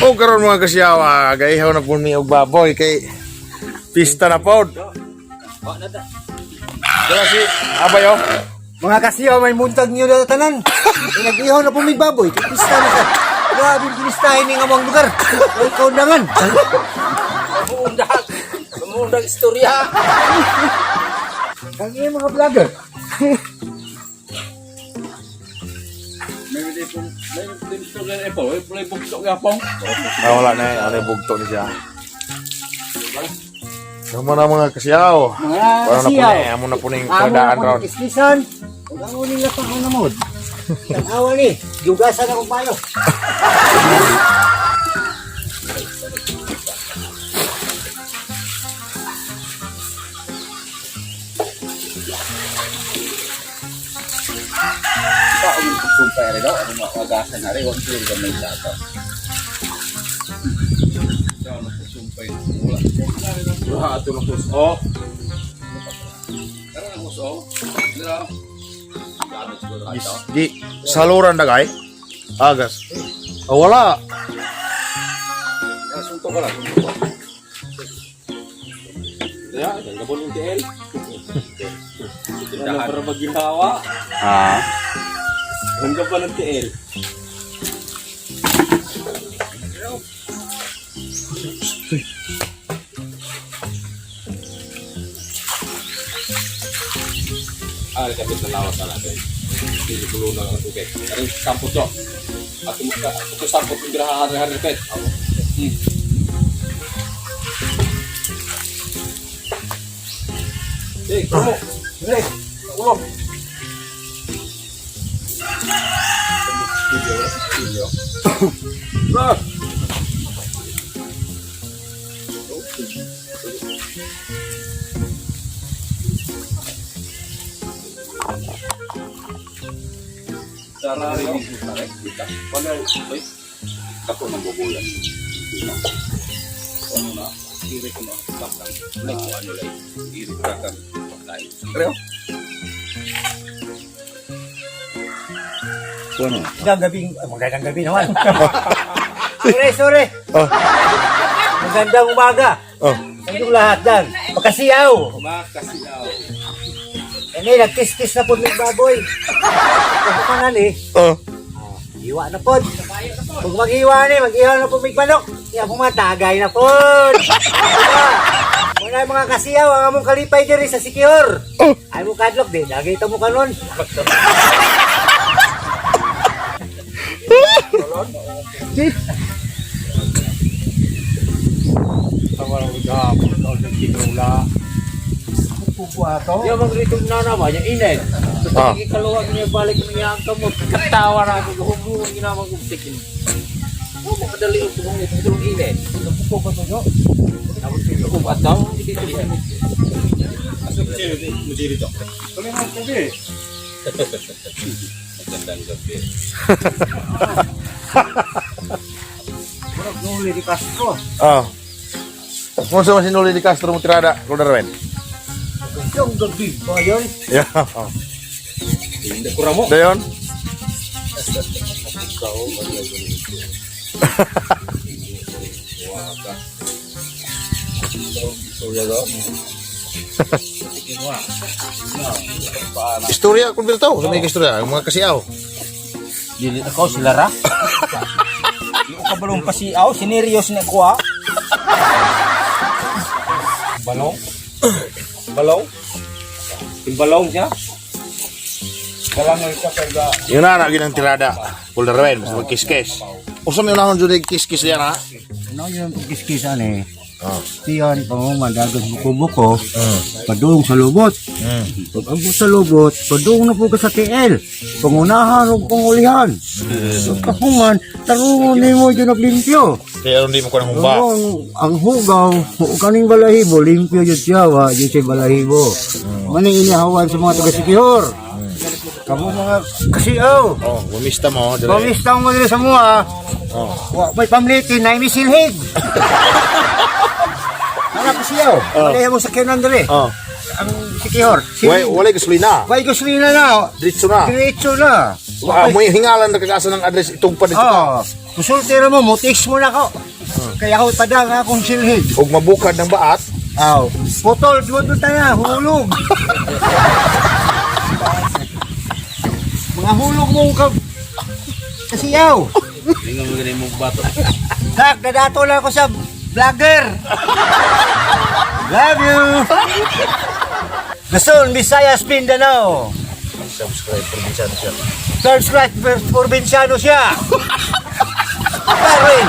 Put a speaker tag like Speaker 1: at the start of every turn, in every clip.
Speaker 1: O karon mga kasiyawa, gaihaw na po ni og baboy kay pista na pod. Dala si Abay oh.
Speaker 2: Mga kasiyaw, may muntag niyo na tanan. Nag-ihaw na po may baboy. Pista na ka. Grabe yung pinistahin ng amang lugar. Huwag kaundangan.
Speaker 3: Mamundag. Mamundag istorya.
Speaker 2: Ang iyong mga vlogger.
Speaker 1: Ah, wala na eh. Ano yung bugto ni siya. Tama na mga kasiyaw.
Speaker 2: Mga
Speaker 1: Ano na po
Speaker 2: kasiyaw.
Speaker 1: ni, amo na po ni
Speaker 2: Amo na
Speaker 1: kadaan
Speaker 2: po
Speaker 1: ron.
Speaker 2: ng kiskisan. Huwag ang uling lapang ang namod. Tanawa ni. Yugasan akong payo.
Speaker 3: Sa umong pagsumpay rin daw, ano maagasan na rin, huwag siguro gamay sa ato. Sa ano pagsumpay, wala. Wala ato ng kuso. Tara ng kuso. Dira. Gamit siguro ato.
Speaker 1: Di saluran dagay. Agas. Oh, wala.
Speaker 3: Ah, Suntok ka lang, suntok ka. Kaya, gabon yung TL. Ano para maginawa?
Speaker 1: Ah.
Speaker 3: Hanggang pa ng TL. Ah, kapit na lawas na natin. Hindi ko lang ang tubig. Karin sampot to. At ito sampot yung birahan hari pet. Eh, kumo. Eh, ulo. Studio, studio. Ah! Tara rin yung tarik, kita. Wala, ay, ako nang bubulan. Ano na, iri ko na, bakang, nagkuha nila, iri ka kang pagkain. Pero,
Speaker 2: Ano? Magandang gabi. Ay, magandang gabi naman. Sorry, sorry.
Speaker 1: Oh.
Speaker 2: Magandang umaga.
Speaker 1: Oh.
Speaker 2: Sa inyong lahat dyan. Makasiyaw.
Speaker 3: Makasiyaw.
Speaker 2: Ano, nagkis-kis na po ng baboy. Pagkapanan eh.
Speaker 1: Oh.
Speaker 2: Iwa na pod. Kung mag-iwa ni, mag-iwa na po may manok. Iya po matagay na pod. Diba? Wala mga kasiyaw, ang among kalipay diri sa Sikior.
Speaker 1: Oh.
Speaker 2: Ay mo kadlok din, lagi ito mo kanon.
Speaker 3: Yung magrito na naman, yung init.
Speaker 1: Ah.
Speaker 3: Basta ikaluwag niya, balik niya ang kamot. Katawa na ako, humulong ginamang kumtikin. Oh, makadali ang tuhong ito, itong init. Napupo ba ito? Kung at daw, hindi ito ba? Magandang gabi.
Speaker 2: Murag nuli di Castro.
Speaker 1: Oh. Kung sa sinuli ni Castro mo tirada, Kudarwen.
Speaker 2: Magandang gabi ba yun?
Speaker 1: Yeah. Oh.
Speaker 3: Hindi ko ramo.
Speaker 1: Dayon.
Speaker 3: Ikaw, magagawin ko. Waka.
Speaker 1: Istorya kung biltaw, sa may istorya, ang mga kasiyaw.
Speaker 3: Dili ako sila ra. Di ko kabalong pasiaw, sinerios ni ko ah. Balong. Balong. Timbalong siya. Kalangoy ka pag
Speaker 1: Yun na na ginang tirada. Kudarwen, basta magkiskis. Usa may unahon jud kiskis diyan ha.
Speaker 2: Ano yun ang kiskisan eh?
Speaker 1: Oh.
Speaker 2: Tiyan, panguman, dagas buko-buko, padung sa lubot. Pag abot sa lubot, padung na po ka sa TL. Pangunahan o pangulihan. Pagkahuman, tarungon nimo dyan naglimpyo.
Speaker 1: Kaya hindi mo ko nang humba.
Speaker 2: Oo, ang hugaw, kaning balahibo, limpyo yun siya, wa, yun siya balahibo. Maning inihawan sa mga taga-Sikihor. Kamu mga kasiyaw.
Speaker 1: Oh, gumista mo dire.
Speaker 2: Pamistang mo diri sa mua.
Speaker 1: Oh.
Speaker 2: Wa may pamlitin na imisilhig. Ano kasiyaw?
Speaker 1: Oh.
Speaker 2: Wala mo sakyanan diri.
Speaker 1: Oh.
Speaker 2: Ang Sikihor.
Speaker 1: Way walay gasolina.
Speaker 2: Way gasolina na.
Speaker 1: Diretso na.
Speaker 2: Diretso na.
Speaker 1: Ah, mo hingalan na kagasa ng address itong pa dito.
Speaker 2: Oh. Musulti ra mo, mutix mo na ko. Kaya ako padang akong silhid.
Speaker 1: Ug mabukad ng baat.
Speaker 2: Aw, putol mo to tayo, hulog. Mga hulog mo ka kasiyaw.
Speaker 3: Lingon mo ganun mong bato.
Speaker 2: Sak, dadato lang ako sa vlogger. Love you. Luzon, Visayas, Mindanao.
Speaker 1: Subscribe probinsyano siya.
Speaker 2: Subscribe probinsyano siya. Darwin.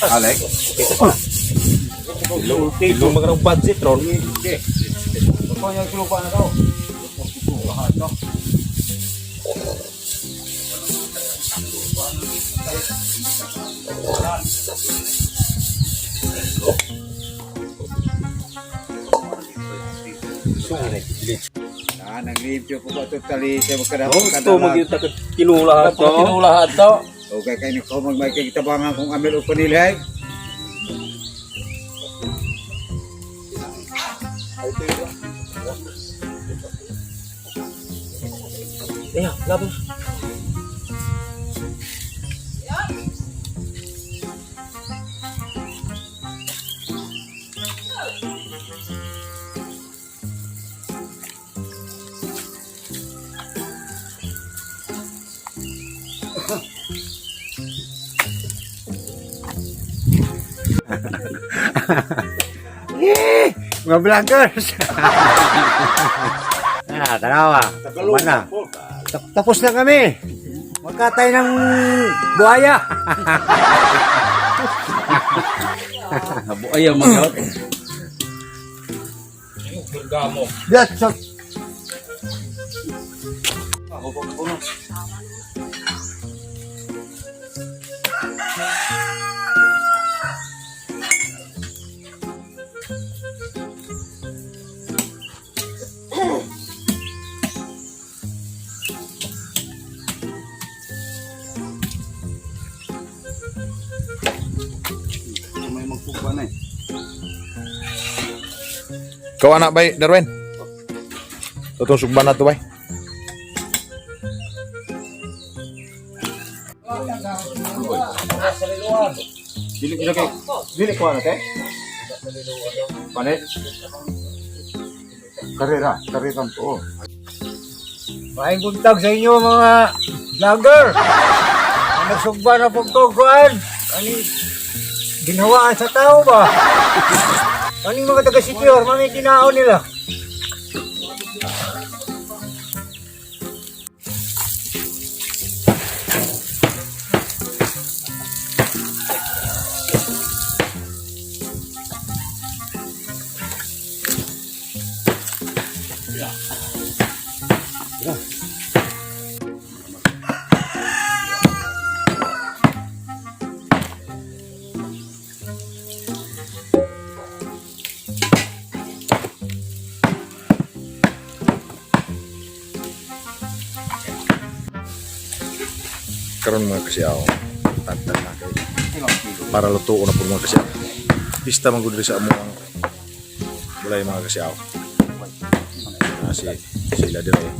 Speaker 1: Alek.
Speaker 3: Ilo mga budget ron.
Speaker 4: Ah, naglimpyo ko ba ito tali sa kada
Speaker 3: Oh, ito magyud ta kinulahat to. Kinulahat to.
Speaker 4: Okay, kay ni ko magmakikitabangan kung amil o panilhay.
Speaker 3: Eh, labos.
Speaker 2: Yeah, mga vloggers. Ah, tanawa. Tama na. Tapos na kami. Magkatay ng buhaya.
Speaker 3: Ay, mga.
Speaker 2: Yes, so,
Speaker 1: Ikaw anak bay, Darwin. Tutong sugban na to bay.
Speaker 4: Dili ko kay dili ko ano te? Panet. Karera, karera to.
Speaker 2: Maayong buntag sa inyo mga vlogger. Ang nagsugba na pong kuan. Ani ginhawaan sa tao ba? Aning mga taga-secure, mami kinaon nila.
Speaker 1: Karon mga kasiyaw. Tantan na kay. Para lutuo na po mga kasiyaw. Pista man gud diri sa among bulay mga kasiyaw. Ah, si sila dire.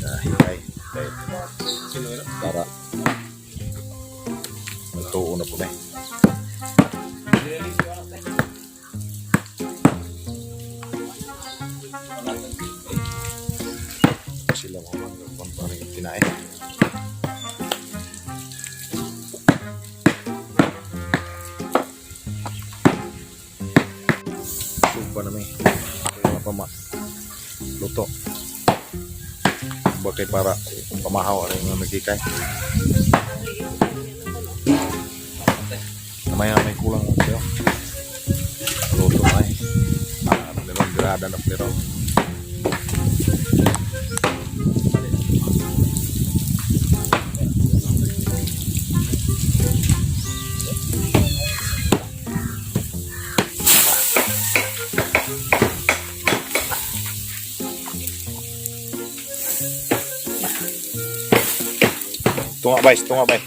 Speaker 1: Ah, hikay. Kay para lutuo na po na. Sila mga mangga parang tinae. Sugba na may. Mga pama. Luto. Bakay para pamahaw rin mga magkikay. Namaya may kulang mo kayo. Luto na eh. Ah, meron grada na pero. Tunga bay, tunga bay.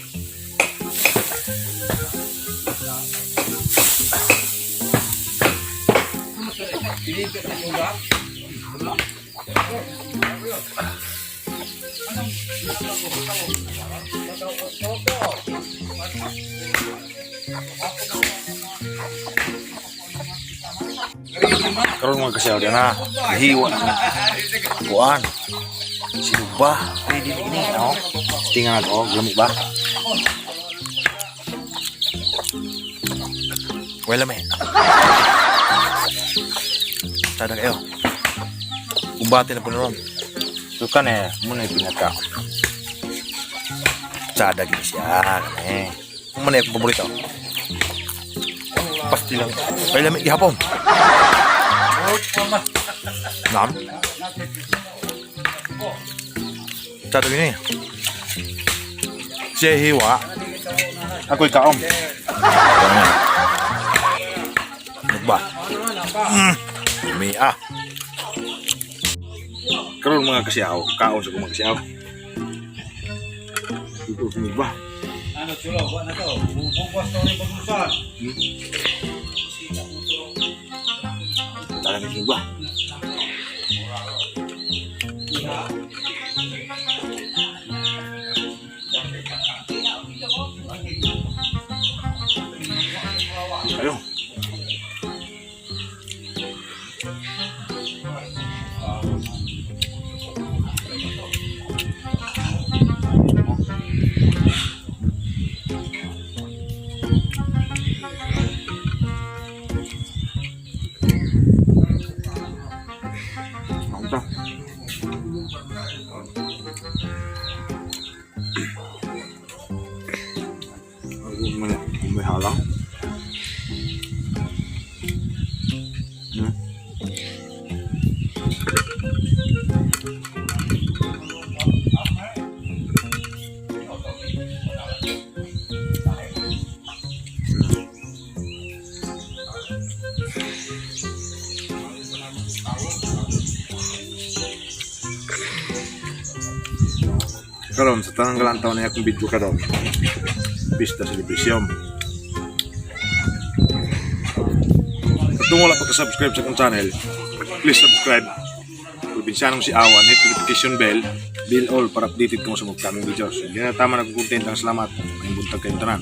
Speaker 1: Karon mga kasyaw na hiwa na. Kuan. Sino ba? Pwede ini, no? Tingnan ako, lamig ba? Wala man. Sada kayo. Kumbate na po naman. So kan eh, muna yung pinaka. Sada gini siya, kane. Muna yung paborito. Pasti lang. Ay, lamig gihapon. Nam. Sada gini. Siya hiwa. Ako'y kaom. Ganyan. Ano ba? May ah. Karon mga kasyaw, kaon sa mga kasyaw. Ito sa ba?
Speaker 4: Ano chulo, wa na to. Bubugwas to ni bagusan.
Speaker 1: Talaga sa ba? Ayo. Mantap. Aku may halang. Karon sa tanang galantaw na akong video karon. Pista celebration. Kung wala pa ka-subscribe sa akong channel, please subscribe. Probinsyanong si Awan, hit notification bell, bell all para updated kamo sa mga upcoming videos. Hindi na tama na kong content. Ang salamat. May buntag kayong tanan.